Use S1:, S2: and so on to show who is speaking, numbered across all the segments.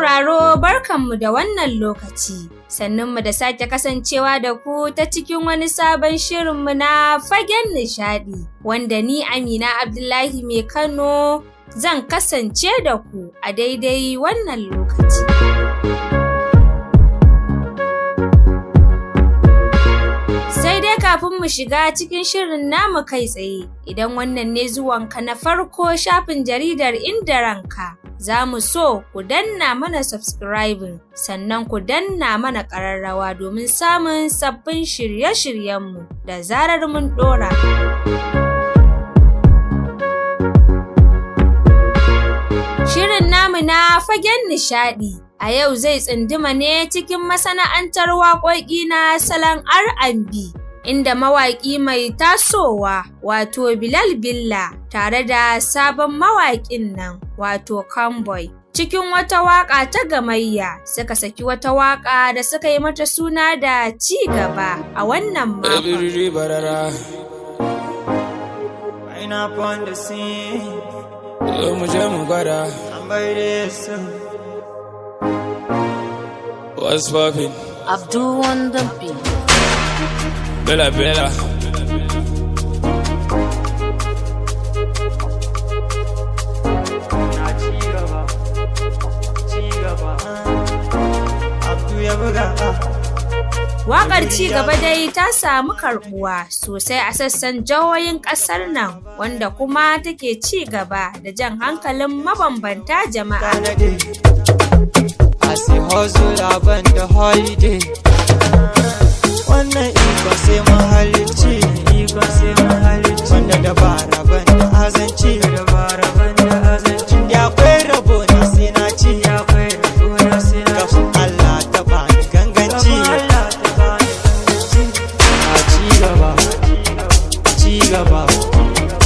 S1: Sauraro, barkanmu da wannan lokaci, sannunmu da sake kasancewa da ku ta cikin wani sabon shirinmu na Fagen Nishaɗi, wanda ni Amina Abdullahi Mai Kano zan kasance da ku a daidai wannan lokaci. Sai dai kafin mu shiga cikin shirin namu kai tsaye, idan wannan ne zuwanka na farko shafin jaridar Inda Ranka, za mu so ku danna mana subscribing, sannan ku danna mana ƙararrawa domin samun sabbin shirye-shiryenmu da zarar mun ɗora. Shirin namu na Fagen Nishaɗi a yau zai tsunduma ne cikin masana'antar waƙoƙi na salon R&B, inda mawaƙi mai tasowa wato Bilal Billa tare da sabon mawaƙin nan wato Conboy, cikin wata waƙa ta gamayya suka saki wata waƙa da suka yi mata suna da Ci Gaba a wannan makon.
S2: Ebiriri barara,
S3: Right up on the scene,
S2: zo mu je mu gwada.
S3: Somebody soon.
S2: What's poppin'?
S4: Abdul on the beat.
S2: Bella Bella.
S3: Na ci gaba, ci gaba. Abdu ya buga.
S1: Waƙar Ci Gaba dai ta samu karɓuwa sosai a sassan jihohin ƙasar nan, wanda kuma take ci gaba da jan hankalin mabambanta jama'a.
S3: Tanade. I say hustle ban da holiday. Wannan ikon sai mahalicci, ikon sai mahalicci. Wanda dabara ban da azanci, dabara ban da azanci. Ya akwai rabo na sai na ci, ya akwai rabo na sai na ci. Kafin Allah ta bani ganganci, Allah ta bani ganganci. Na ci gaba, ci gaba,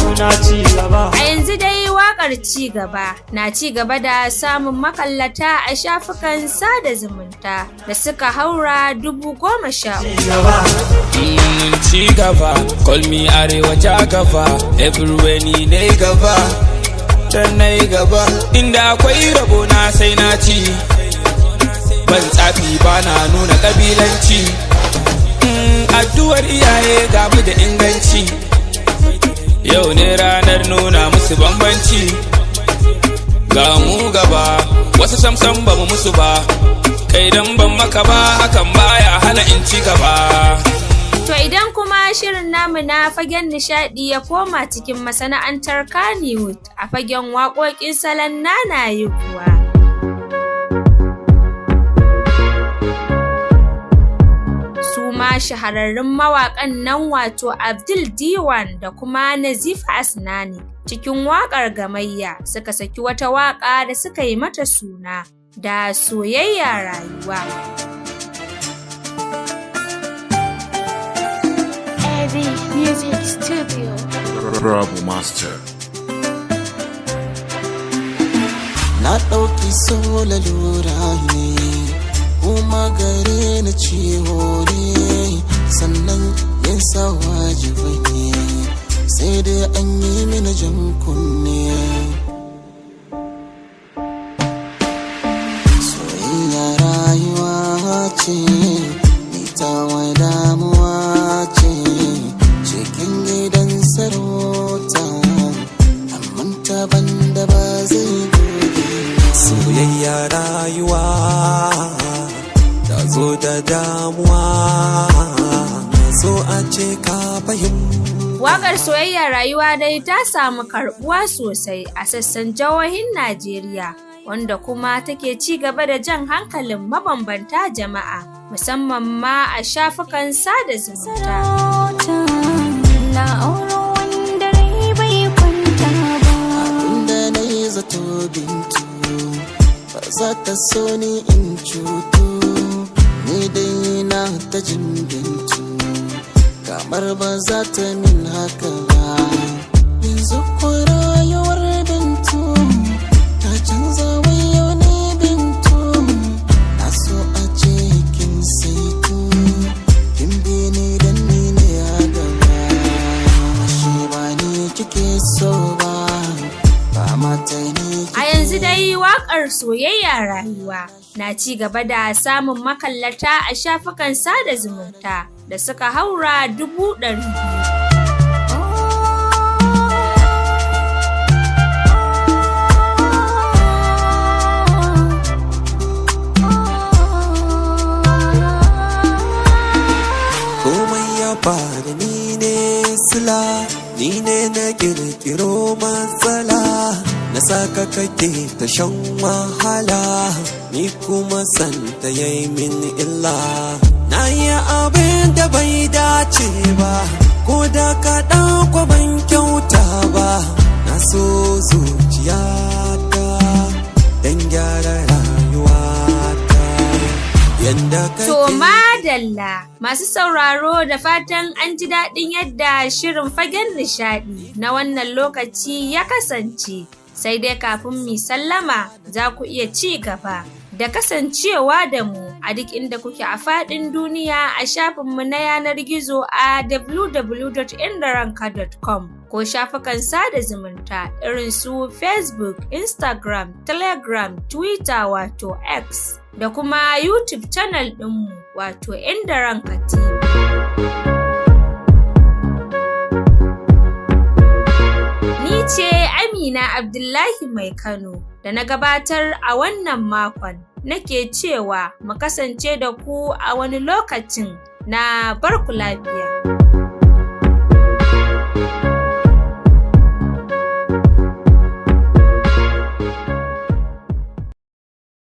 S3: muna ci gaba.
S1: A yanzu dai waƙar Ci Gaba na ci gaba da samun makallata a shafukan sada zumunta da suka haura 13,000.
S3: Ci gaba.
S2: Ci gaba, call me Arewa ja gaba, everywhere ni ne gaba, dan na yi gaba. Inda akwai rabo na sai na ci, ban tsafi ba na nuna kabilanci. Addu'ar iyaye gamu da inganci, yau ne ranar nuna musu bambanci. Ga mu gaba, wasu samsam ba mu musu ba, kai dan ban maka ba hakan baya hana in ci gaba.
S1: To idan kuma shirin namu na Fagen Nishaɗi ya koma cikin masana'antar Kannywood a fagen waƙoƙin salon nanaye kuwa. Su ma shahararrun mawaƙan nan wato Abdul Diwan da kuma Nazifa Asnani cikin waƙar gamayya suka saki wata waƙa da suka yi mata suna da Soyayya Rayuwa.
S5: Eddie Music Studio.
S6: Rabu Master.
S7: Na ɗauki so lalura ne, kuma gare ni ciwo ne, sannan yin sa wajibi ne, sai dai an yi mini jan kunne. Soyayya rayuwa ce, ni tawa damuwa ce, cikin gidan sarauta, amma ta banda ba zai goge ba.
S8: Soyayya rayuwa ta zo da damuwa, so a ce ka fahimta.
S1: Waƙar Soyayya Rayuwa dai ta samu karɓuwa sosai a sassan jihohin Najeriya, wanda kuma take ci gaba da jan hankalin mabambanta jama'a, musamman ma a shafukan sada zumunta.
S5: Na auro wanda rai bai kwanta ba.
S7: Abinda na yi zato Bintu ba za ta so ni in cutu, ni dai na ta jin Bintu kamar ba za ta min haka ba. Yanzu ko rayuwar Bintu ta canza, wayo ni Bintu, na so a ce kin saitu, kin bi ni dan ni ne a gaba, ashe ba ni kike so ba. Ba Kamata ni
S1: A yanzu dai waƙar soyayya rayuwa na ci gaba da samun makallata a shafukan sada zumunta da suka haura 200,000.
S8: Komai ya faru ni ne sila, ni ne na kirkiro matsala, na saka kake ta shan wahala, ni kuma santa yayi min illa. Na yi abin da bai dace ba, ko da kaɗan ko ban kyauta ba, na so zuciyata don gyara rayuwata. Yanda
S1: To
S8: kake
S1: madalla masu sauraro, da fatan an ji daɗin yadda shirin fagen nishaɗi na wannan lokaci ya kasance. Sai dai kafin mi sallama, za ku iya ci gaba da kasancewa da mu a duk inda kuke a faɗin duniya a shafinmu na yanar gizo a www.indaranka.com ko shafukan sada zumunta irin su Facebook, Instagram, Telegram, Twitter wato X da kuma YouTube channel ɗinmu wato Inda Ranka TV. Ni ce Amina Abdullahi Mai Kano da na gabatar a wannan makon, nake cewa mu kasance da ku a wani lokacin. Na barku lafiya.